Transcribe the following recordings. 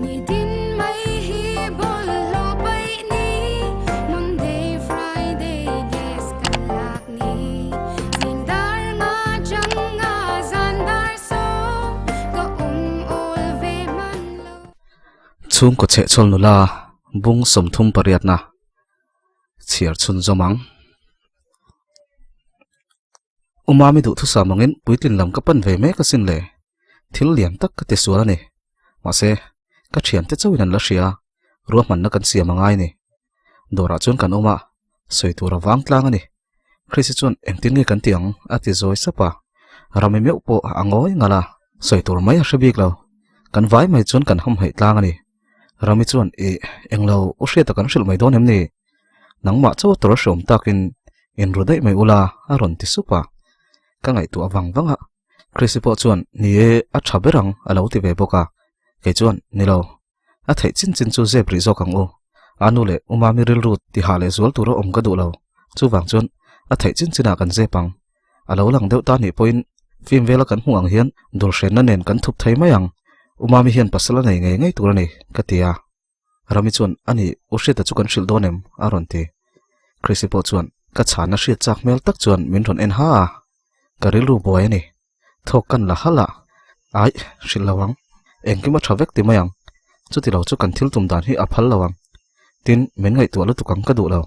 Nitin mai hi bawlhhlawh paih ni, Monday, Friday gas kan lak ni. Zing dar nga chang nga zan dar sawm, ka awm awl ve hman lo. Chhungkaw chhehchhawl nula bung 38 na chhiar chhunzawm ang. U Mami duhthusam angin puitlin lam ka pan ve mek asin le. Thil lian tak ka ti sual a ni. Mahse, ka thiante chauhin an la hria, ruahmanna kan siam a ngai ni. Dawrah chuan kan awm a, sawi tur a vang tlang a ni. Chrissy chuan engtin nge kan ti ang a ti zawi sap a, Rami meuh pawh a ngawi ngalh a, sawi tur mai a hre bik lo. Kan vai mai chuan kan hamhaih tlang a ni. Rami chuan ih, englo u hriata kan hrilh mai dawn em ni? Nangmah chaw tur a hreawm takin in ru daih mai ula a rawn ti sup a. Ka ngaihtuah vang vang a, Chrissy pawh chuan ni e a tha ber ang a lo ti ve bawk a. Kei chuan ni lo, a theih chin chin chu zep rih zawk ang u. A nu leh u Mami rilru ti hah leh zual tura awm ka duh lo. Chuvang chuan a theih chin chinah kan zep ang. A lo lang deuh ta nih pawhin film vela kan hmuh ang hian dawlhrenna nen kan thup thei mai ang. U Mami hian pasal a nei ngei ngei tur a ni ka ti a. Rami chuan, Ani, u Hriata chu kan hrilh dawn em? a rawn ti. Chrissy pawh chuan ka chhana hriat chak hmel tak chuan min rawn en ha a, ka rilru buai a ni. Thawk kan la halh a, Aih, hrilh lo ang. Engkim a tha vek ti mai ang. Chuti lo chu kan thil tum dan hi a phal lo ang. Tin, min ngaihtuah lutuk ang ka duh lo.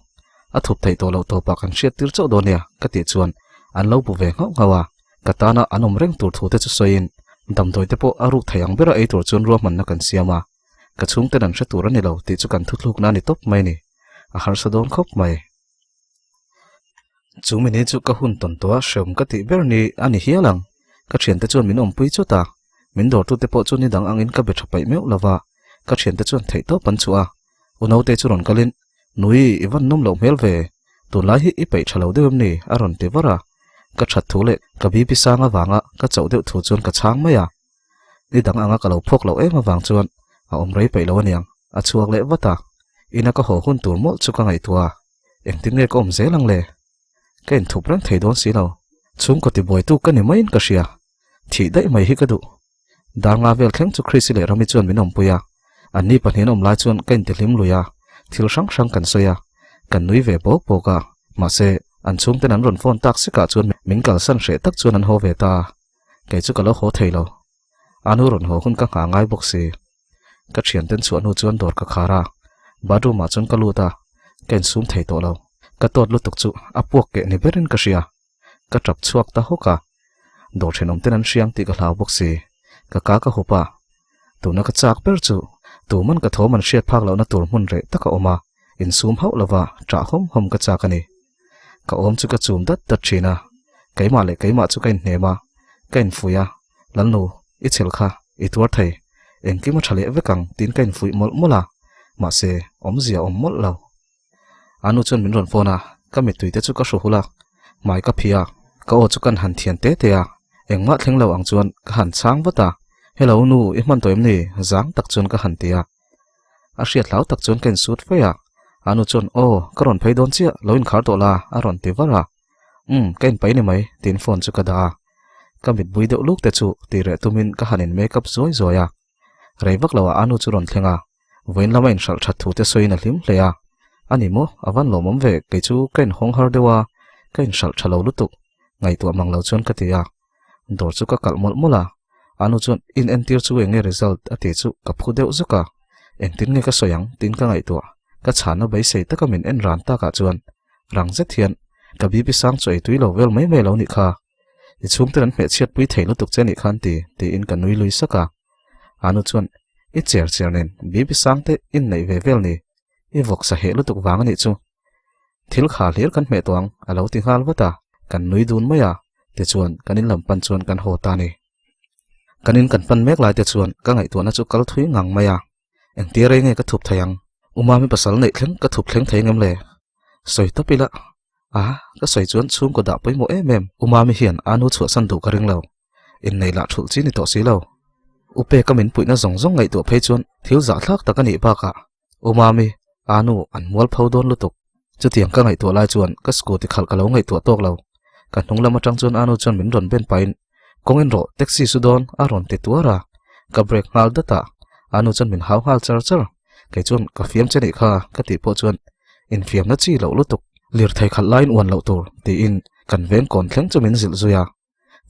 A thup theih tawh loh tawpah kan hriat tir chauh dawn nia, ka tih chuan an lo bu ve nghauh nghauh a. Ka tana an awm reng tur thu te chu sawiin damdawi te pawh a ruk thei ang bera ei tur chuan ruahmanna kan siam a. Ka chhungten an hre tur a ni lo tih chu kan thuthlukna a ni tawp mai ni. A harsa dawn khawp mai. Chu mini chu ka hun tawn tawh a hreawm ka tih ber ni a ni hial ang. Ka thiante chuan min awmpui chawt a, min dawrtute pawh chu ni dang angin ka be tha paih meuh lo va, ka thiante chuan theihtawp an chhuah a. U naute chu rawn kalin, Nui, i van nawm loh hmel ve, tunlai hi i peih tha lo deuh em ni? a rawn ti var a. Ka that thu leh ka bibi sang avanga ka chauh deuh thu chuan ka chhang mai a. Ni dang anga ka lo phawk loh em avang chuan a awm rei peih lo aniang, a chhuak leh vat a, ina ka haw hun tur mawlh chu ka ngaihtuah a, engtin nge ka awm zel ang le? Ka inthup reng thei dawn si lo, chhungkaw tibuaitu ka ni maiin ka hria, thih daih mai hi ka duh. Dar nga vel thleng chu Chrissy leh Rami chuan min awmpui a, anni pahnihin awm lai chuan ka intihlim lui a, thil hrang hrang kan sawi a, kan nui ve bawk bawk a, mahse an chhungten an rawn phone tak sikah chuan min kalsan hreh tak chuan an haw ve ta a. Kei chu ka lo haw thei lo. A nu rawn haw hun ka nghah ngai bawk si. Ka thianten chhuah hnu chuan dawr ka khar a, bathroom ah chuan ka lut a, ka insum thei tawh lo. Ka tawt lutuk chu a puak keh ni berin ka hria. Ka tap chhuak ta hawk a, dawr thenawm ten an hriang tih ka hlau bawk si. Ka ka ka hup a, tuna ka chak ber chu tuman ka thawm an hriat phak lohna tur hmun reh tak a awm a, insum hauh lova ṭah hawm hawm ka chak a ni. Ka awm chu ka chum dat dat thin a, keimah leh keimah chu ka inhnem a, ka infuih a, Lalnu, i chhel kha, i tuar thei, engkim a tha leh vek ang tiin ka infuih mawlh mawlh a, mahse, awmzia a awm mawlh lo. A nu chuan min rawn phone a, ka mittui te chu ka hru hul a, hmai ka phih a, ka aw chu kan han thian te te a, engmah thleng lo ang chuan ka han chhang vat a, Hello nu, i hman tawh em ni? zang tak chuan ka han ti a. A hriat hlau tak chuan ka insut fei a, a nu chuan aw ka rawn phei dawn chiah lo inkhar tawh la a rawn ti var a, umm ka inpai ni mai tiin phone chu ka dah a, ka mitbui deuh luk te chu ti reh tumin ka han in make up zuai zuai a, rei vak lo ah a nu chu rawn thleng a, vawiin lama inhralh that thu te sawiin a hlim hle a, a ni maw a van lawmawm ve kei chu ka inhawng har deuh a, ka inhralh tha lo lutuk ngaihtuah mang lo chuan ka ti a. Dawr chu ka kalh mawlh mawlh a, a nu chuan in entir chu enge result a tih chu ka phu deuh zuk a, engtin nge ka sawi ang tiin ka ngaihtuah, ka chhana beisei taka min en ran takah chuan rang zet hian ka bibi sang chu ei tui lo vel mai mai lo nih kha, i chhungten an hmehchhiat pui thei lutuk che nih khan ti tiin ka nui lui sak a, a nu chuan i cher cher nen bibi sang te in neih ve vel ni, i vawk sa heh lutuk vang a nih chu. Thil kha hlir kan hmeh tawh ang a lo ti nghal vat a, kan nui dun mai a, tichuan kan in lam pan chuan kan haw ta a ni. Kan in kan pan mek lai te chuan ka ngaihtuahna chu kal thui ngang mai a, engtir rei nge ka thup thei ang? U Mami pasal neih thleng ka thup thleng thei ngem le? Sawi tawp ila, a ka sawi chuan chhungkaw dah pawimawh em em, U Mami hian a nu chhuahsan duh ka ring lo, inneih lah thulh chi ni tawh si lo. U Peka min puihna zawng zawng ngaihtuah phei chuan thil zahthlak tak a nih bakah U Mami, a nu an mual pho dawn lutuk. Chutiang ka ngaihtuah lai chuan ka scooty khalh ka lo ngaihtuah tawk lo. Ka hnung lam atang chuan a nu chuan min rawn ben pahin, Kawng in rawh, taxi su dawn, a rawn ti tuar a. Ka brake nghal dat a. A nu chuan min hau nghal char char. Kei chuan ka fiam che nih kha ka tih pawh chuan infiamna chi loh lutuk lirthei khalh laiin uan loh tur tiin kan veng kawn thleng chu min zilh zui a.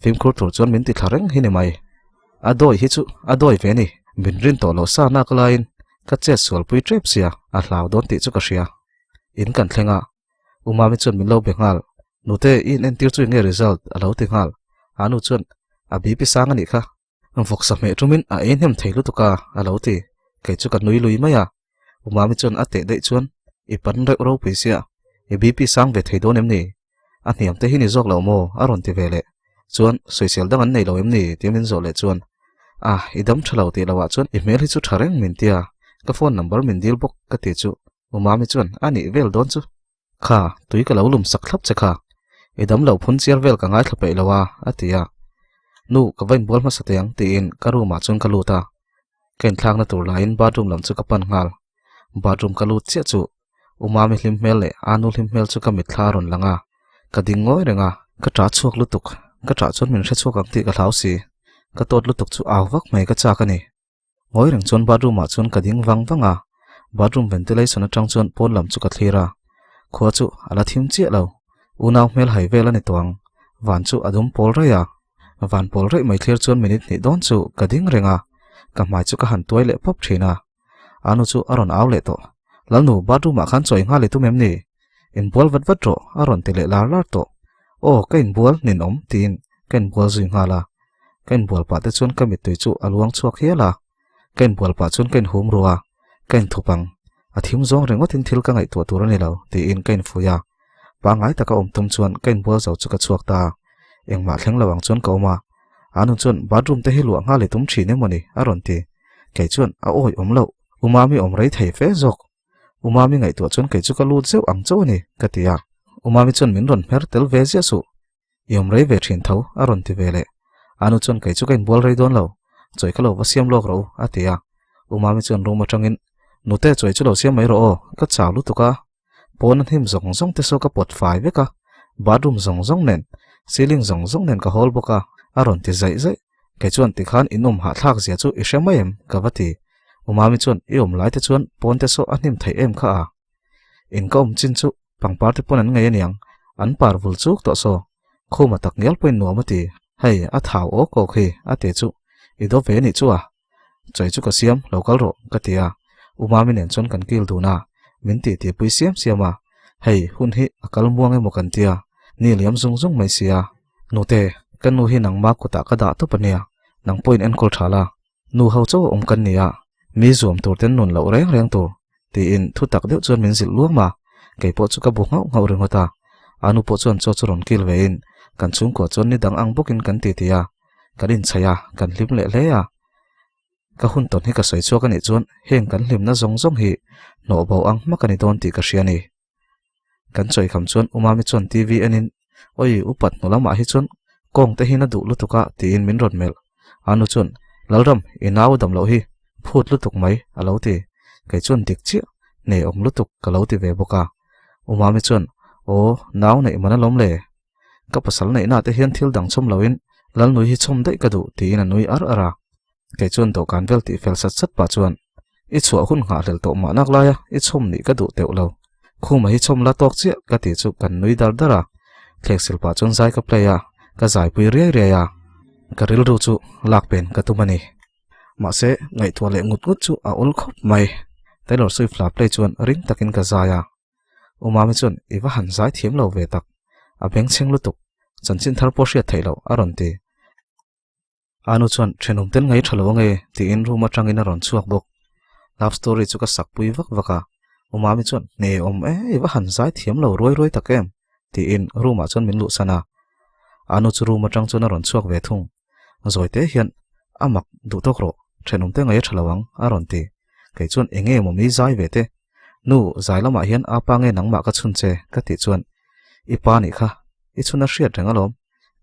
Fimkhur tur chuan min ti thla reng hi ni mai. A dawi hi chu a dawi ve ni. Min rin tawh loh sa nak laiin ka chet sualpui tep sia a hlau dawn tih chu ka hria. In kan thleng a, U Mami chuan min lo be nghal. Nute i in entir chu enge result a lo ti nghal. A nu chuan a BP sang a nih kha. Vawksa hmeh tumin a ei hnem thei lutuk a a lo ti. Kei chu ka nui lui mai a. U Mami chuan a teh daih chuan i pan reuh ropui sia, i BP sang ve thei dawn em ni? A hniam te hi ni zawk lo maw? a rawn ti ve leh. Chuan sawisel dang an nei lo em ni? tia min zawh leh chuan Ah, i dam tha lo tih loah chuan i hmel hi chu tha reng min tia, ka phone number min dil bawk ka ti chu U Mami chuan a nih vel dawn chu. Kha, tui ka lo lum sak thlap che kha. I dam lo phun chiar vel ka ngaithla peih lo a, a ti a. Nu, ka va inbual hmasa teh ang tiin ka room ah chuan ka lut a. Ka inthlakna tur laiin bathroom lam chu ka pan nghal. Bathroom ka lut chiah chu U Mami hlim hmel leh Anu hlim hmel chu ka mitthla a rawn lang a. Ka ding ngawi reng a, ka ṭah chhuak lutuk. Ka ṭah chuan min hre chhuak ang tih ka hlau si. Ka tawt lutuk chu au vak mai ka chak a ni. Ngawi reng chuan bathroom ah chuan ka ding vang vang a, bathroom ventilation atang chuan pawn lam chu ka thlir a, khua chu a la thim chiah lo, unau hmel hai vel a ni tawh ang, van chu a dum pawl raih a, van pawl raih mai thlir chuan minute hnih dawn chu ka ding reng a, ka hmai chu ka han tuai leh pawp thin a, anu chu a rawn au leh tawh, Lalnu bathroom ah khan chawi nghal i tum em ni? Inbual vat vat rawh a rawn ti leh lar lar tawh, aw ka inbual ninawm tiin ka inbual zui nghal a. Ka inbual pah te chuan ka mittui chu a luang chhuak hial a, ka inbual pah chuan ka inhum ru a, ka inthup ang, a thim zawng ringawtin thil ka ngaihtuah tur a ni lo tiin ka infuih a, pangngai taka awm tum chuan ka inbual zo chu ka chhuak ta a, engmah thleng lo ang chuan ka awm a, a nun chuan bathroom te hi luah nghal i tum thin emaw ni a rawn ti, kei chuan a awi awm loh, U Mami awm rei thei fe zawk, U Mami ngaihtuah chuan kei chu ka lut zeuh ang chauh a ni ka ti a, U Mami chuan min rawn hmer tel ve ziah suh. I awm rei ve thin tho, a rawn ti ve leh. Anu chuan kei chu ka inbual rei dawn lo, chawi kha lo va siam lawk rawh u, a ti a. U Mami chuan room atangin, Nute, chawi chu lo siam mai rawh aw, ka chau lutuk a. Pawn a hnim zawng zawng te saw ka pawt fai vek a, bathroom zawng zawng nen, ceiling zawng zawng nen ka hawl bawk a, a rawn ti zaih zaih. Kei chuan tikhan in awm hahthlak zia chu i hre mai em? ka va ti. U Mami chuan, I awm lai te chuan pawn te saw a hnim theih em kha a? In ka awm chin chu pangpar te pawn an ngei aniang, an par vul chuk tawh saw. Khuma tak ngial pawhin nuam a ti, hei a thau awk awk hi a ti chu i daw ve nih chu a. Chawi chu ka siam, lo kal rawh ka ti a, U Mami nen chuan kan kil dun a, min tih tih pui siam siam a, hei hun hi a kal muang emaw kan tia, ni liam zung zung mai sia. Nute, ka nu hi nangma kutah ka dah tawp ania, nang pawhin enkawl tha la, Nu ho chauh a awm kan ni a, mi zuam tur ten nun loh reng reng tur, tiin thu tak deuh chuan min zilh luam a, kei pawh chu ka bu nghauh nghauh ringawt a. A nu pawh chuan chaw chu rawn kil vein kan chhungkua chuan ni dang ang bawkin kan titi a, kan inchhaih a, kan hlim leh hle a. Ka hun tawn hi ka sawi chhuak a nih chuan heng kan hlimna zawng zawng hi hnawh bo ang hmak a ni dawn tih ka hria a ni. Kan chawi kham chuan U Mami chuan TV enin, Awi, upat hnu lamah hi chuan kawng te hi na duh lutuk a, tiin min rawn melh. Anu chuan, Lalram, i nau dam loh hi, phut lutuk mai, a lo ti. Kei chuan dik chiah, nei awm lutuk ka lo ti ve bawk a. U Mami chuan, Aw, nau neih man alawm le. Ka pasal neihna te hian thil dang chhawm loin Lalnui hi chhawm daih ka duh, tiin a nui ar ar a. Kei chuan dawhkan vel tih fel sat sat pah chuan, I chhuah hun nghahhlel tawh mah nak laia i chhawm nih ka duh teuh lo. Khuma hi chhawm la tawk chiah ka tih chu kan nui dar dar a. Thlek sil pah chuan zai ka play a, ka zaipui riai riai a. Ka rilru chu lak pen ka tum a ni. Mahse, ngaihtuah leh ngut ngut chu a awl khawp mai. Taylor Swift hla play chuan ring takin ka zai a. U Mami chuan i va han zai thiam lo ve tak. A bengchheng lutuk. Chanchin thar pawh hriat theih loh a rawn ti. Anu chuan thenawm ten ngai tha lo ange tiin room atangin a rawn chhuak bawk. Love story chu ka sak pui vak vak a, U Mami chuan hne awm e i va han zai thiam lo ruai ruai tak em tiin room ah chuan min luhsan a. Anu chu room atang chuan a rawn chhuak ve thung. Zawi te hian a mak duh tawk rawh, thenawm te ngai a tha lo ang a rawn ti. Kei chuan enge maw mi zai ve te? Nu, zai lamah hian apa nge nangmah ka chhun che ka tih chuan i pa nih kha i chhun a hriat reng alawm.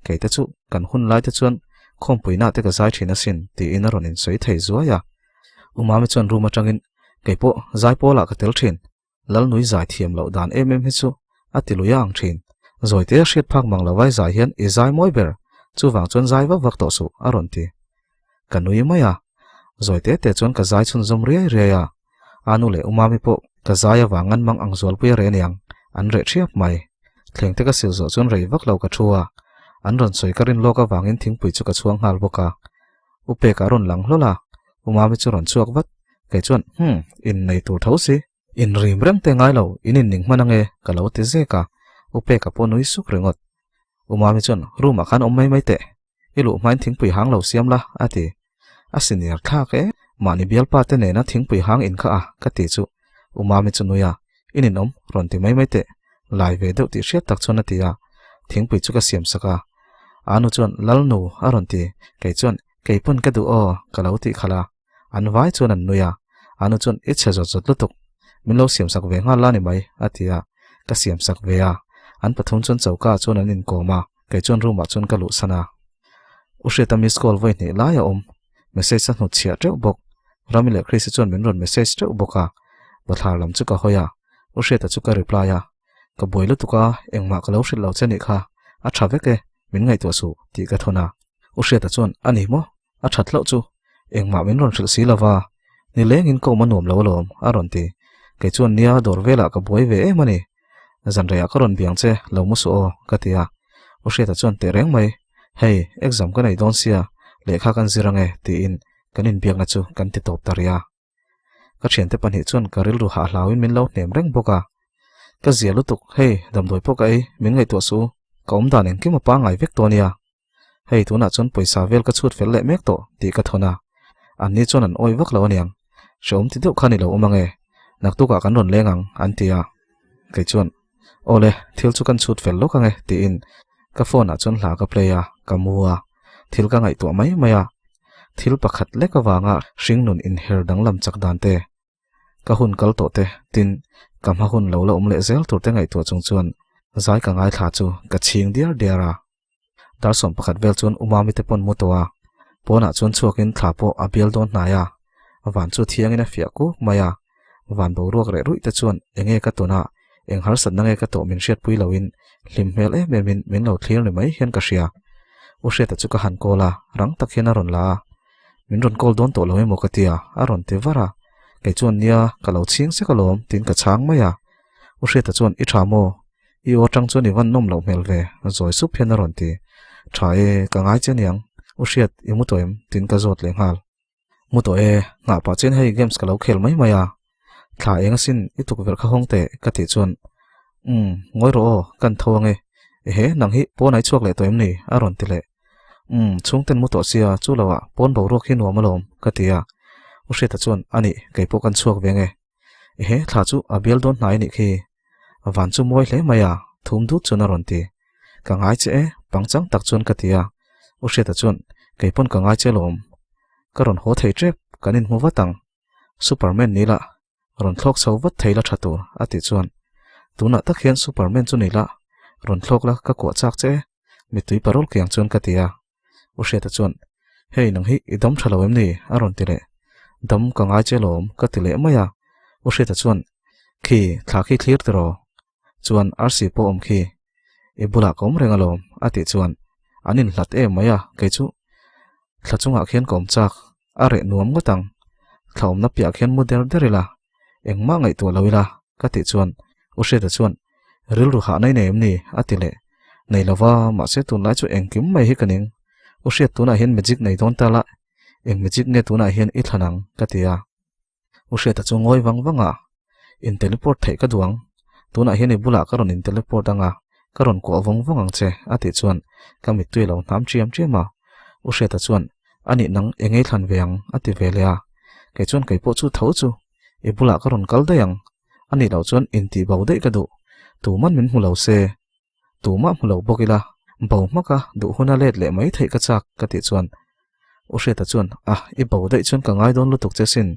Kei te chu kan hun lai te chuan khawmpuina te ka zai thin asin tiin a rawn insawi thei zuai a. U Mami chuan room atangin kei pawh zai pawlah ka tel thin, Lalnui zai thiam loh dan em em hi chu a ti lui a ang thin. Zawite a hriat phak mang lo ai zai hian i zai mawi ber, chuvang chuan zai vak vak tawh suh a rawn ti. Ka nui mai a. Zawi te te chuan ka zai chhunzawm riai riai a, Anu leh Umami pawh ka zai avang an mang ang zualpui a reh aniang, an reh thiap mai. Thleng te ka sil zawh chuan rei vak lo ka thu a, an rawn sawi ka rin lawk avangin thingpui chu ka chhuang nghal bawk a. U Peka a rawn lang hlawl a, Umami chu rawn chhuak vat, kei chuan, Hum, innei tur tho si. Inrim reng te ngai lo, in inning hman ange, ka lo ti zek a, U Peka pawh nui suk ringawt. Umami chuan, Room ah khan awm mai mai teh, i luh hmain thingpui hang lo siam la, a ti. A senior thlak e, mahni bialpa te nena thingpui hang in kha a, ka ti chu. Umami chu nui a, in inawm, rawn ti mai mai teh, lai ve deuh tih hriat tak chuan a ti a, thingpui chu ka siam sak a. Anu chuan, Lalnu, a rawn ti, kei chuan, Kei pawn ka duh aw, ka lo tih khalh a. An vai chuan an nui a, Anu chuan i chhe zawt zawt lutuk, min lo siamsak ve nghal la ni mai, a ti a, ka siamsak ve a. An pathum chuan choka ah chuan an inkawm a, kei chuan room ah chuan ka luhsan a. U Hriata miss call vawi hnih lai a awm, message a hnut chhiah teuh bawk. Rami leh Chrissy chuan min rawn message teuh bawk a, bathlar lam chu ka hawi a, U Hriata chu ka reply a, Ka buai lutuk a, engmah ka lo hrilh lo che nih kha, a tha vek e, min ngaihtuah suh, tih ka thawn a. U Hriata chuan, A ni maw? A that hlauh chu engmah min rawn hrilh si lova, ni lengin ka awm a nuam lo alawm, a rawn ti. Kei chuan nia dawr velah ka buai ve em a ni. Zanreiah ka rawn biang che, lo mu suh aw, ka ti a. U Hriata chuan teh reng mai, Hei, exam ka nei dawn sia, lehkha kan zir ange, tiin kan inbiakna chu kan ti tawp ta rih a. Ka thiante pahnih chuan ka rilru hah hlauin min lo hnem reng bawk a. Ka zia lutuk, hei, damdawi pawh ka ei, min ngaihtuah suh u, ka awm dan engkim a pangngai vek tawh ania. Hei, tunah chuan pawisa vel ka chhut fel leh mek tawh tih ka thawn a. Anni chuan an awi vak lo aniang. Hrehawm ti deuh kha ni lo awm ange. Naktukah kan rawn leng ang, an ti a. Kei chuan, Awle, thil chu kan chhut fel lawk ange, tiin ka phone ah chuan hla ka play a, ka mu a. Thil ka ngaihtuah mai mai a. Thil pakhat lek avanga hringnun inher danglam chak dan te, ka hun kal tawh te, tin, ka hma hun lo la awm leh zel tur te ngaihtuah chung chuan zai ka ngaithla chu ka chhing diar diar a. Dar 11 vel chuan Umami te pawn mu tawh a, pawnah chuan chhuakin thla pawh a bial dawn hnai a, van chu thiangin a fiah kuk mai a, van boruak reh ruih te chuan enge ka tawn a, eng harsatna nge ka tawh min hriatpui loin hlim hmel em emin min lo thlir ni mai hian ka hria. U Hriata chu ka han call a, rang tak hian a rawn la a, min rawn call dawn tawh lo emaw ka tia, a rawn ti var a, kei chuan nia ka lo chhing sek alawm tiin ka chhang mai a. U Hriata chuan i tha maw? I aw tang chuan i van nawm loh hmel ve, zawi sup hian a rawn ti. Tha e, ka ngai che aniang, U Hriat, i mu tawh em? tiin ka zawt leh nghal. Mu tawh e, nghah pah chian hei games ka lo khel mai mai a. Thla eng asin i tukverh kha hawng teh ka tih chuan, Umm, ngawi rawh aw, kan tho ange. Ehe, nang hi pawn ai chhuak leh tawh em ni? a rawn ti leh. Umm, chhungten mu tawh sia, chu lo ah pawn boruak hi nuam alawm, ka ti a. U Hriata chuan, Anih, kei pawh kan chhuak ve ange. Ehe, thla chu a bial dawn hnai anih khi. Van chu mawi hle mai a, thum dut chuan a rawn ti. Ka ngai che e, pangchang tak chuan ka ti a. U Hriata chuan, Kei pawn ka ngai che alawm. Ka rawn haw thei tep, kan inhmu vat ang. Superman ni la, rawn thlawk chho vat thei la tha tur, a tih chuan, Tunah tak hian Superman chu ni la, rawn thlawk la ka kuah chak che e, mittui parol kiang chuan ka ti a. U Hriata chuan, Hei nang hi i dam tha lo em ni? a rawn ti leh. Dam ka ngai che lawm, ka ti leh mai a. U Hriata chuan, Khi, thla khi thlir tiraw? Chuan arsi pawh awm khi. I bulah ka awm reng alawm, a tih chuan, An inhlat em mai a, kei chu thla chungah khian ka awm chak, a reh nuam ngawt ang. Thla awmna piah khian mu der der ila, engmah ngaihtuah lo ila, ka tih chuan U Hriata chuan, Rilru hah nai nei em ni? a ti leh. Nei lova, mahse tunlai chu engkim mai hi ka ning. U Hriat tunah hian magic nei dawn ta la, eng magic nge tunah hian i thlan ang? ka ti a. U Hriata chu ngawi vang vang a, In teleport theih ka duh ang. Tunah hian i bulah ka rawn in teleport ang a, ka rawn kuah vawng vawng ang che, a tih chuan ka mittui a lo hnam chiam chiam a. U Hriata chuan, A nih nang eng ei thlan ve ang? a ti ve leh a. Kei chuan kei pawh chu tho chu i bulah ka rawn kal daih ang. A nih loh chuan intih bo daih ka duh. Tuman min hmu lo se. Tumah hmu lo bawk ila, bo hmaka duh huna let leh mai theih ka chak, ka tih chuan U Hriata chuan, A, i bo daih chuan ka ngai dawn lutuk che sin,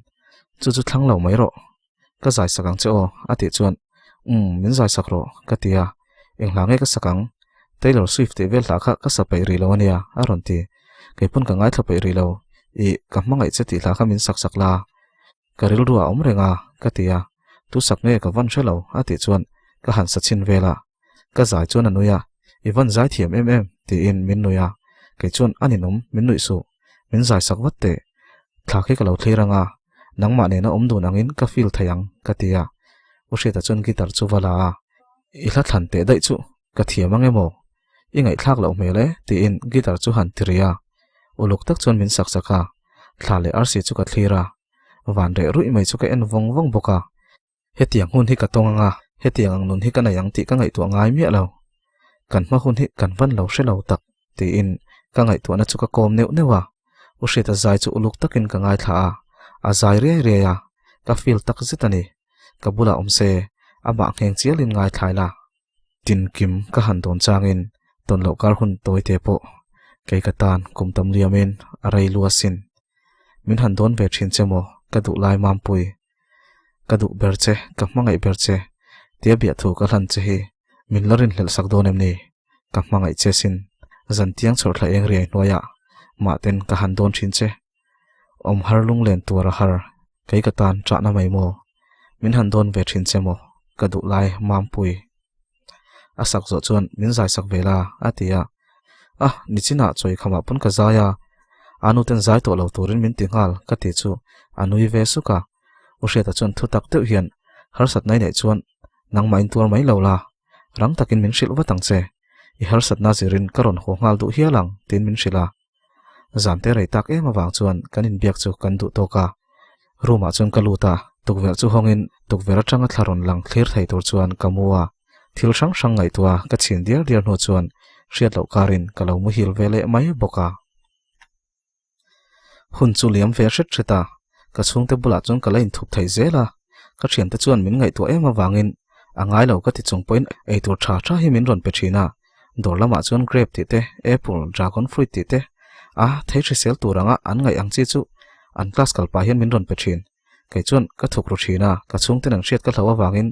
chu chu thlang lo mai rawh, ka zai sak ang che aw, a tih chuan, Umm, min zai sak rawh, ka ti a, Eng hla nge ka sak ang? Taylor Swift tih vel hla kha ka sa peih rih lo ania, a rawn ti. Kei pawn ka ngaithla peih rih lo, ih, ka hmangaih che tih hla kha min sak sak la, Ka rilru a awm reng a, ka ti a, tu sak nge ka van hre lo, a tih chuan ka han sa chhin vel a. Ka zai chuan a nui a, I van zai thiam em em, tiin min nui a. Kei chuan a ninawm, min nuih suh, min zai sak vat teh. Thla khi ka lo thlir anga, nangmah nena awm dun angin ka feel thei ang, ka ti a. U Hriata chuan guitar chu va la a, I hla thlan teh daih chu ka thiam ang emaw? I ngaihthlak loh hmel e, tiin guitar chu han ti ri a. Uluk tak chuan min sak sak a, thla leh arsi chu ka thlir a. Van reh ruih mai chu ka en vawng vawng bawk a. Hetiang hun hi ka tawng anga, hetiang ang nun hi ka nei ang tih ka ngaihtuah ngai miah lo. Kan hma hun hi kan van lo hre lo tak, tiin ka ngaihtuahna chu ka kawm neuh neuh a. U Hriata zai chu uluk takin ka ngaithla a, a zai riai riai a, ka feel tak zet a ni. Ka bulah awm se, amah ngheng chialin ngaithlai la. Tinkim ka han dawn changin tawn loh kar hun tawi te pawh kei ka tan kum tam liamin a rei lu asin. Min han dawn ve thin che maw ka duh lai Mampui. Ka duh ber che, ka hmangaih ber che, tia biahthu ka hlan che hi min la rinhlelh sak dawn em ni? Ka hmangaih che sin, zantiang chhawrhthla eng riai hnuaiah mahten ka han dawn thin che. Awm har lunglen tuar a har, kei ka tan chahna mai maw? Min han dawn ve thin che maw? Ka duh lai Mampui. A sak zawh chuan min zai sak ve la, a ti a. A, nichinah chawi khamah pawn ka zai a, a nuten zai tawh lo turin min ti nghal ka ti chu a nui ve suk a. U Hriata chuan thu tak deuh hian harsatna i neih chuan nangmah in tuar mai lo la, rang takin min hrilh vat ang che. I harsatna zirin ka rawn haw nghal duh hial ang, tiin min hrilh a. Zan te rei tak em avang chuan kan inbiak chu kan duh tawk a. Room ah chuan ka lut a, tukverh chu hawngin tukverh atanga thla rawn lang thlir thei tur chuan ka mu a. Thil hrang hrang ngaihtuah ka chhin diar diar hnu chuan hriat loh karin ka lo muhil ve leh mai bawk a. Hun chu liam ve hret hret a, ka chhungte bulah chuan ka la inthup thei zel a. Ka thiante chuan min ngaihtuah em avangin a ngai lo ka ti chung pawhin eitur tha tha hi min rawn pe thin a. Dawr lamah chuan grape tih te, apple, dragon fruit tih te, a thei hrisel tur anga an ngaih ang chi chu an class kal pah hian min rawn pe thin. Kei chuan ka thuk ru thin a, ka chhungten an hriat ka hlauh avangin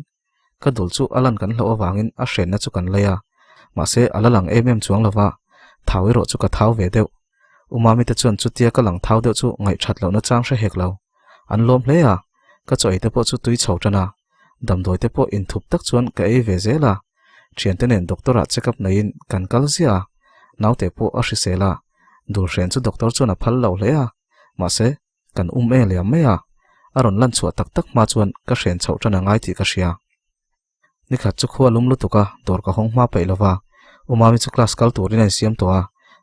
ka dul chu a lan kan hlauh avangin a hrenna chu kan lei a, mahse a la lang em em chuang lova, thau erawh chu ka thau ve deuh. U Mami te chuan chutia ka lang thau deuh chu ngaihthat lohna chang hre hek lo. An lawm hle a, ka chaw ei te pawh chu tui chho tan a, damdawi te pawh inthup tak chuan ka ei ve zel a. Thiante nen doctor ah check up neiin kan kal ziah a, naute pawh a hrisel a, dul hren chu doctor chuan a phal lo hle a, mahse kan um e liam mai a, a rawn lan chhuah tak tak hma chuan ka hren chhoh tan a ngai tih ka hria. Nikhat chu khua lum lutuk a, dawr ka hawng hma peih lova, U Mami chu class kal turin a insiam tawh a,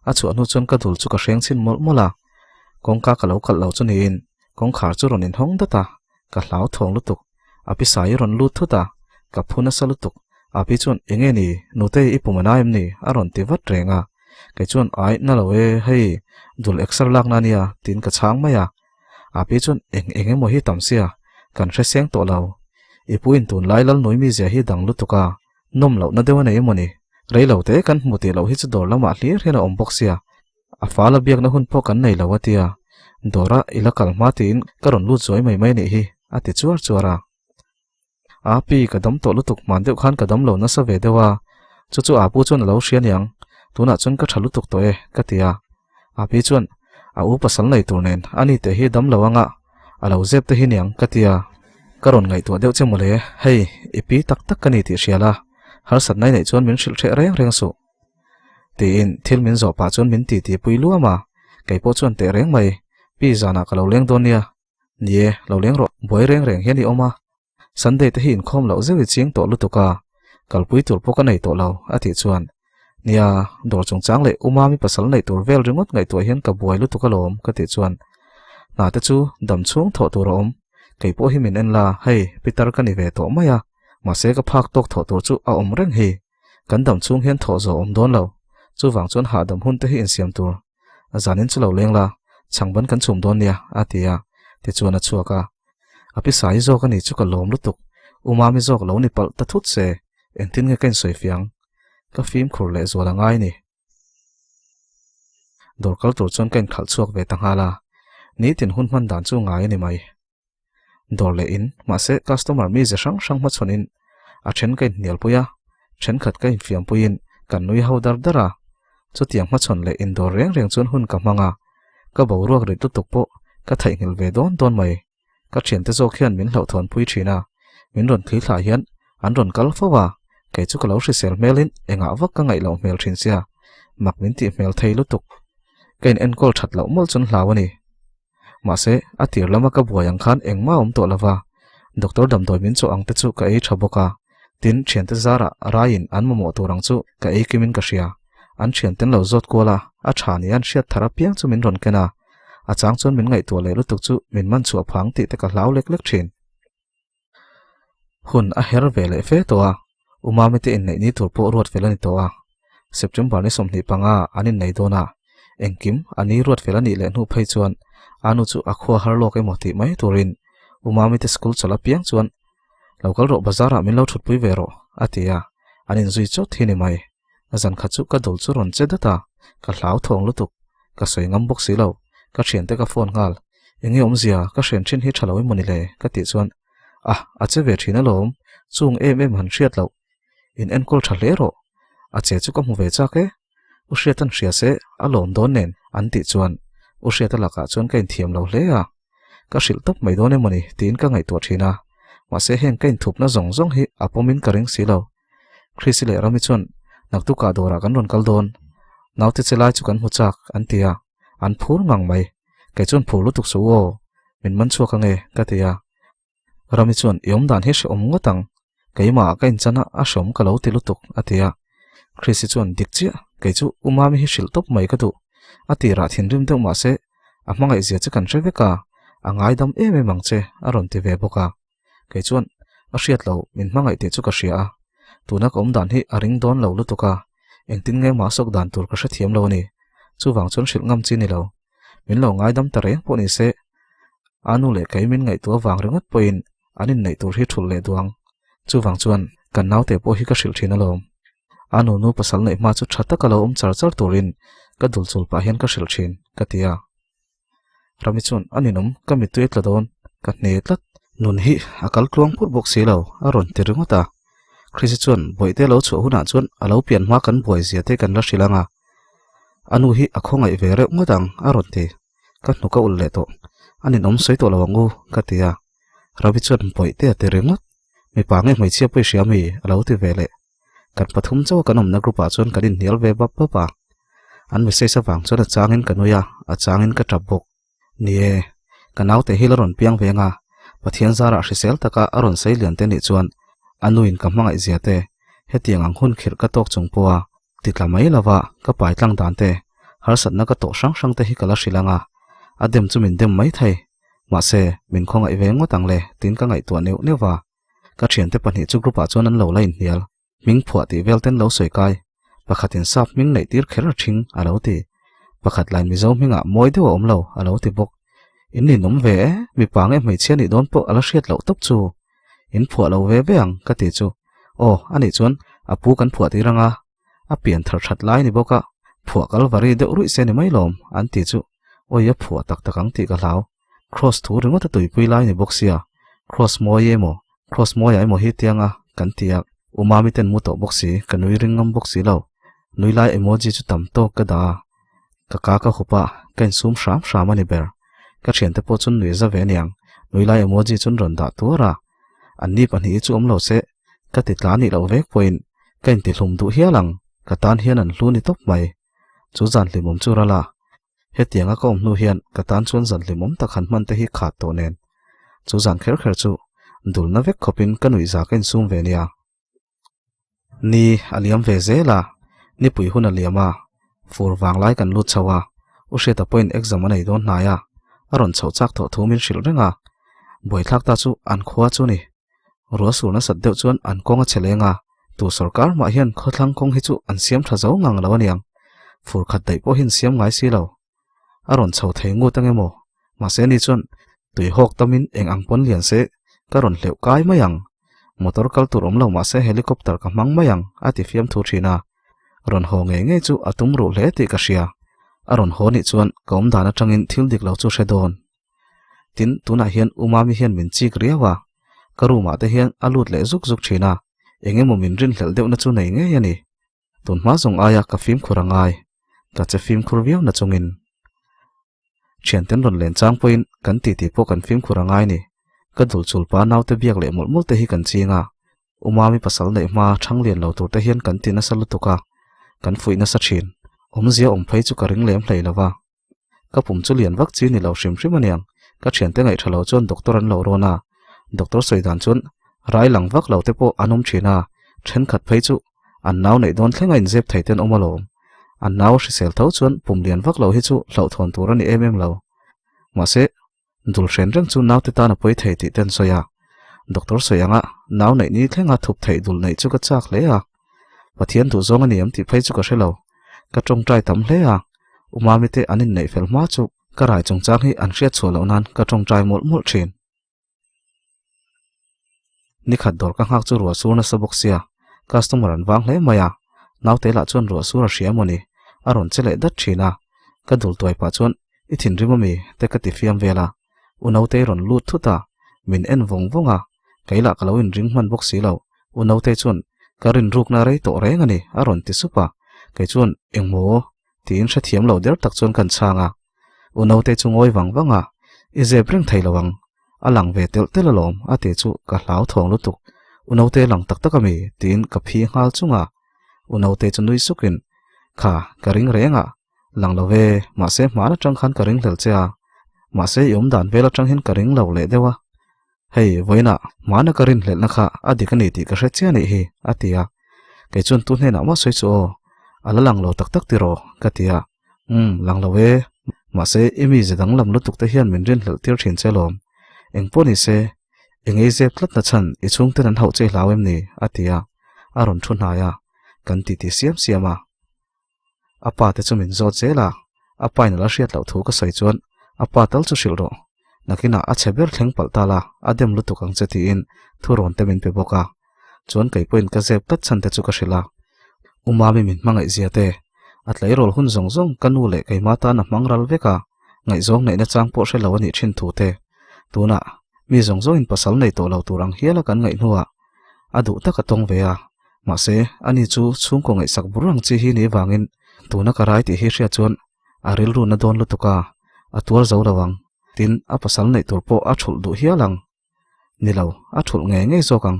a chhuah hnu chuan ka dul chu ka hreng chhin mawlh mawlh a, kawngka ka lo kalh lo chu niin kawngkhar chu rawn inhawng dat a, ka hlau thawng lutuk. A pi sai rawn lut thut a, ka phu nasa lutuk. A pi chuan, Enge ni, nute i pum a na em ni? a rawn ti vat reng a. Kei chuan, Ai, na lo e, hei, dul exer lakna a nia, tiin ka chhang mai a. A pi chuan, Eng eng emaw hi tam sia, kan hre seng tawh lo. I puin tunlai Lalnui mizia hi dang lutuk a, nawm lohna deuh a nei emaw ni? Rei lo te kan hmu tih loh hi chu dawr lamah hlir hian a awm bawk sia. A fal a biakna hun pawh kan nei lo a tia, Dawra i la kal hma tiin ka rawn lut zuai mai mai anih hi, a ti chuar chuar a. A pi, ka dam tawh lutuk hman deuh khan ka dam lo nasa ve deuh a, chu chu a pu chuan a lo hria niang, tunah chuan ka tha lutuk tawh e, ka ti a. A pi chuan, A u pasal nei tur nen a ni teh hi dam lo anga, a lo zep te hi niang, ka ti a. Ka rawn ngaihtuah deuh che mawle, hei, i pi tak tak ka ni tih hria la, harsatna i neih chuan min hrilh hreh reng reng suh. Tiin thil min zawh pah chuan min titi pui luam a, kei pawh chuan teh reng mai, pi zanah ka lo leng dawn nia, ni e, lo leng rawh, buai reng reng hian i awm a, Sunday te hi inkhawm loh zeuh i ching tawh lutuk a, kalpui tur pawh ka nei tawh lo, a tih chuan, nia, dawr chungchang leh u Mami pasal neih tur vel ringawt ngaihtuah hian ka buai lutuk alawm, ka tih chuan, hna te chu dam chhung thawh tur a awm, kei pawh hi min en la, hei, pitar ka ni ve tawh mai a, mahse ka phak tawk thawh tur chu a awm reng hi. Kan dam chhung hian thawh zawh awm dawn lo. Chuvang chuan hahdam hun te hi insiam tur. Zanin chu lo leng la, chhangban kan chhum dawn nia, a ti a. Tichuan a chhuak a. A pi Sai zawk a ni chu ka lawm lutuk. U Mami zawk lo ni palh ta thut se, engtin nge ka insawi fiang? Ka fimkhur leh zual a ngai ni. Dawr kal tur chuan ka inkhalh chhuak ve ta nghal a. Nitin hun hman dan chu ngai a ni mai. Dawr leh in, mahse customer mi ze hrang hrang hmachhawn in a then ka inhnial pui a, thenkhat ka infiam puiin kan nui ho dar dar a. Chutiang hmachhawn leh indawr reng reng chuan hun ka hmang a, ka boruak rit lutuk pawh ka theihnghilh ve dawn dawn mai. Ka thiante zawk hian min hlauhthawn pui thin a, min rawn thli thlah hian an rawn kal fo a, kei chu ka lo hrisel hmelin engah vak ka ngaih loh hmel thin sia, mak min tih hmel thei lutuk. Ka in enkawl that loh mawlh chuan hlau a ni. Mahse, a tir lama ka buai ang khan engmah a awm tawh lo va, doctor damdawi min chawh ang te chu ka ei tha bawk a. Tin, thiante zarah raiin an mamawh tur ang chu ka ei kimin ka hria. An thianten lo zawt kual a, a tha nia an hriat thar apiang chu min rawn ken a. A chang chuan min ngaihtuah leh lutuk chu min man chhuah phang tih te ka hlau lek lek thin. Hun a her ve leh fe tawh a, Umami te inneih ni tur pawh ruat fel a ni tawh a. September ni 25 an innei dawn a, engkim a ni ruat fel a nih leh hnu phei chuan a nu chu a khua har lawk emaw tih mai turin Umami te school chawlh apiang chuan Lo kal rawh bazar ah min lo thutpui ve rawh a ti a, an inzui chawt hi ni mai. Zan khat chu ka dul chu rawn che dat a, ka hlau thawng lutuk, ka sawi ngam bawk si lo, ka thiante ka phone nghal, enge awmzia ka hren thin hi tha lo emaw ni le ka tih chuan a, a che ve thin alawm, chung em em han hriat loh, in enkawl tha hle rawh, a che chu ka hmu ve chak e, U Hriata'n hria se a lawm dawn nen an tih chuan U Hriata lakah chuan ka inthiam lo hle a, ka hrilh tawp mai dawn emaw ni tiin ka ngaihtuah thin a, mahse heng ka inthupna zawng zawng hi a pawmin ka ring si lo. Chrissy leh Rami chuan naktukah dawrah kan rawn kal dawn, naute che lai chu kan hmu chak an ti a, an phur ngang mai. Kei chuan phur lutuk suh u aw, min man chhuak ange ka ti a. Rami chuan i awmdan hi hrehawm ngawt ang, keimah ka inchan a a hrehawm ka lo ti lutuk a ti a. Chrissy chuan dik chiah, kei chu u Mami hi hrilh tawp mai ka duh, a tirah thinrim deuh mahse a hmangaihzia che kan hre vek a, a ngaidam em em ang che a rawn ti ve bawk a. Kei chuan a hriat lo min hmangaih tih chu ka hria a, tuna ka awm dan hi a ring dawn lo lutuk a, engtin nge mah sawk dan tur ka hrethiam lo a ni. Chuvang chuan hrilh ngam chi ni lo. Min lo ngaidam ta reng pawh ni se, a nu leh kei min ngaihtuah vang ringawt pawhin an inneih tur hi thulh leh duang. Chuvang chuan kan naute pawh hi ka hrilh thin alawm. A nu nu pasal neih hma chu tha taka lo awm char char turin ka dul chul pah hian ka hrilh thin, ka ti a. Rami chuan a ninawm ka mittui a tla dawn, ka hne tlat. Nun hi a kal tluang phurh bawk si lo, a rawn ti ringawt a. Chrissy chuan bawihte lo chhuah hunah chuan a lo pian hma kan buai zia te kan la hrilh ang a. A nu hi a khawngaih ve reuh ngawt ang, a rawn ti. Ka hnuk a ulh leh tawh. A ninawm sawi tawh lo ang u, ka ti a. Rami chuan bawihte a ti ringawt. Mipa nge hmeichhia pawh i hria mi? a lo ti ve leh. Kan pathum chauh a kan awmna group ah chuan kan inhnial ve bap bap a. An message avang chuan a changin ka nui a, a changin ka tap bawk. Ni e, ka naute hi la rawn piang ve anga, Pathian zarah hrisel taka a rawn sei lian te nih chuan a nuin ka hmangaih zia te, hetiang ang hun khirh ka tawk chung pawha ti tla mai lova ka pai tlang dan te, harsatna ka tawh hrang hrang te hi ka la hrilh anga, a dem chu min dem mai thei. Mahse, min khawngaih ve ngawt ang le tiin ka ngaihtuah neuh neuh va. Ka thiante pahnih chu group ah chuan an lo la inhnial. Hming phuah tih vel ten lo sawi kai. Pakhatin sap hming neih tir kher a thing a lo ti. Pakhat lain Mizo hmingah mawi deuh a awm lo a lo ti bawk. In ninawm ve e, mipa nge hmeichhia nih dawn pawh a la hriat loh tawp chu. In phuah lo ve ve ang ka ti chu. Aw, anih chuan a pu kan phuah tir anga a pian thar that lai ni bawk a, phuah kalvari deuh ruih se ni mai lawm an ti chu. Awi a phuah tak tak ang tih ka hlau. Cross thu ringawt a tuipui lai ni bawk sia, Cross mawi emaw, Cross mawiah emaw hi tianga kan ti a, U Mami ten mu tawh bawk si, ka nui ring ngam bawk si lo. Nui lai emoji chu tam tawk ka dah a, ka ka ka hup a, ka insum hram hram a ni ber. Ka thiante pawh chun nui za ve aniang, nui lai emoji chun rawn dah tuar a. Anni pahnih hi chu awm lo se, ka ti tla nih loh vek pawhin ka intihlum duh hial ang, ka tan hian an hlu ni tawp mai. Chu zan hlimawm chu ral a. Hetianga ka awm hnu hian ka tan chuan zan hlimawm tak han hman te hi khat tawh nen. Chu zan kher kher chu dulna vek khawpin ka nuihza ka insum ve nia. Ni a liam ve zel a, nipui hun a liam a, fur vang lai kan lut chho a, U Hriata pawhin exam a nei dawn hnai a, a rawn chhoh chak tawh thu min hrilh reng a. Buaithlak ta chu an khua chu ni. Ruah sur nasat deuh chuan an kawng a che leng a, tu sorkar mah hian khawthlang kawng hi chu an siam tha zo ngang lo aniang. Fur khat daih pawh hian siam ngai si lo. A rawn chho thei ngut ang emaw? Mahse ni chuan tui hawk tamin eng ang pawn lian se ka rawn hleuh kai mai ang. Motor kal tur awm lo mahse helicopter ka hmang mai ang a ti fiam thu thin a. Rawn haw ngei ngei chu a tum ruh hle tih ka hria. A rawn haw nih chuan ka awm dan atangin thil dik lo chu hre dawn. Tin, tunah hian U Mami hian min chik riau a, ka room ah te hian a lut leh zuk zuk thin a, eng emaw min rinhlelh deuhna chu nei ngei a ni. Tun hma zawng aia ka fimkhur a ngai, ka che fimkhur viau na chungin. Thianten rawn len chang pawhin kan titi pawh kan fimkhur a ngai ni. Ka dul chul pa naute biak leh mawlh mawlh te hi kan ching a, U Mami pasal neih hma thang lian lo tur te hian kan ti nasa lutuk a, kan fuih nasa thin. Awmzia awm phei chu ka ring lem hlei lo va. Ka pum chu lian vak chi ni lo hrim hrim aniang. Ka thiante ngaih tha lo chuan doctor an lo rawn a. Doctor sawi dan chuan rai lang vak lo te pawh an awm thin a, thenkhat phei chu an nau neih dawn thleng a inzep thei ten awm alawm. An nau a hrisel tho chuan pum lian vak lo hi chu hlauhthawn tur a ni em em lo. Mahse, dul hren reng chu naute tan a pawi thei tih te an sawi a. Doctor sawi anga nau neih ni thlenga thup theih dul neih chu ka chak hle a. Pathian duh zawng a ni em tih phei chu ka hre lo. Ka tawngtai tam hle a, Umami te an inneih fel hma chu ka rai chungchang hi an hriat chhuah loh nan ka tawngtai mawlh mawlh thin. Nikhat dawr ka nghak chu ruah sur nasa bawk sia, customer an vang hle mai a, naute lah chuan ruah sur a hria mawni, a rawn che leh dat thin a, ka dul tuai pah chuan i thinrim ami te ka ti fiam vel a, u nautei rawn lut thut a, min en vawng vawng a, kei lah ka lo inring hman bawk si lo, u nautei chuan ka rinrukna rei tawh reng a ni a rawn ti sup a, kei chuan engmaw tiin hrethiam lo der tak chuan kan chhang a. U naute chu ngawi vang vang a, I zep reng thei lo ang, a lang ve telh telh alawm a ti chu ka hlau thawng lutuk. U naute lang tak tak ami? tiin ka phi nghal chung a. U naute chu nui sukin, Kha, ka ring reng a, lang lo ve, mahse hmaan atang khan ka ring hlel che a, mahse i awm dan vel atang hian ka ring lo leh deuh a. Hei, vawiinah hmana ka rinhlelhna kha a dik a ni tih ka hre chiah anih hi, a ti a. Kei chuan tu hnenah mah sawi chu aw, a la lang lo tak tak tiraw, ka ti a. Umm, lang lo e. Mahse, i mize danglam lutuk te hian min rinhlelh tir thin che alawm. Eng pawh ni se, eng ei zep tlatna chhan i chhungten an hauh che hlau em ni? a ti a. A rawn thu hnai a, kan titi siam siam a. A pa te chu min zawt zel a, a pa in a la hriat loh thu ka sawi chuan a pa tal chu hrilh rawh, nakinah a chhe ber thleng palh ta la, a dem lutuk ang che tiin thu rawn te min pe bawk a, chuan kei pawhin ka zep tlat chhan te chu ka hrilh a. U Mami min hmangaih zia te, a tleirawl hun zawng zawng ka nu leh keima tan a hmang ral vek a, ngaihzawng neihna chang pawh hre lo a nih thin thu te, tunah mi zawng zawngin pasal nei tawh lo tur ang hiala kan ngaih hnuah a duh tak a tawng ve a, mahse ani chu chhungkaw ngaihsak bur ang chi hi ni vangin tuna ka rai tih hi hriat chuan a rilru na dawn lutuk a, a tuar zo lo ang, tin a pasal neih tur pawh a thulh duh hial ang. Ni lo, a thulh ngei ngei zawk ang,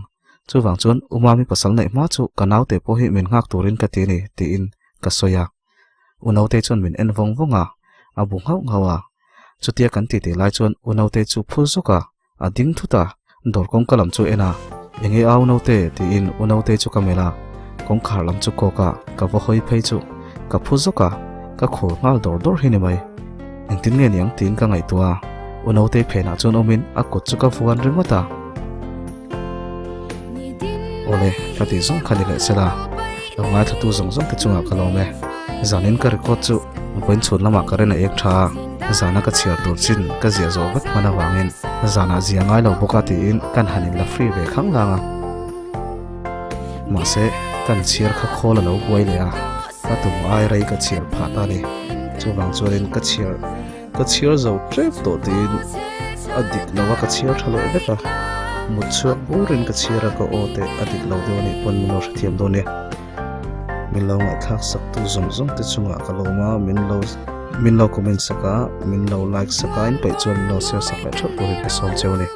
chuvang chuan u Mami pasal neih hma chu ka naute pawh hi min nghak turin ka ti a ni tiin ka sawi a. U Nautei chuan min en vawng vawng a, a bu nghauh nghauh a. Chutia kan titi lai chuan u Nautei chu phul zawk a, A ding thut a, dawr kawngka lam chu en a, Enge au naute? tiin u naute chu ka melh a, kawngkhar lam chu kawk a, ka va hawi phei chu ka phu zawk a, ka khur nghal dawr dawr hi ni mai. Engtin nge niang tiin ka ngaihtuah a, u naute phenah chuan awmin a kut chu ka vuan ringawt a. Awle, ka tih zawng kha ni leh sela, lo ngaithlatu zawng zawng te chungah ka lawm e. Zanin ka record chu vawiin chhun lamah ka ren a ek tha a, zana ka chhiar tur chin ka ziah zawh vek hman avangin zanah zia ngai lo bawk a tiin kan han inla free ve khang lang a. Mahse, kan chhiar kha khawl a lo buai leh a, ka tum ai rei ka chhiar phah ta a ni. Chuvang chuanin ka chhiar Ka chhiar zo tep tawh tiin a dik lo a ka chhiar tha leh vek a, mut chhuak burin ka chhiar a ka aw te a dik lo deuh a nih pawn min lo hrethiam dawn e. Min lo ngaihthlak sak tu zawng zawng te chungah ka lawm a, min lo min lo comment sak a, min lo like sak a, in peih chuan min lo share sak leh theuh turin ka sawm cheu a ni.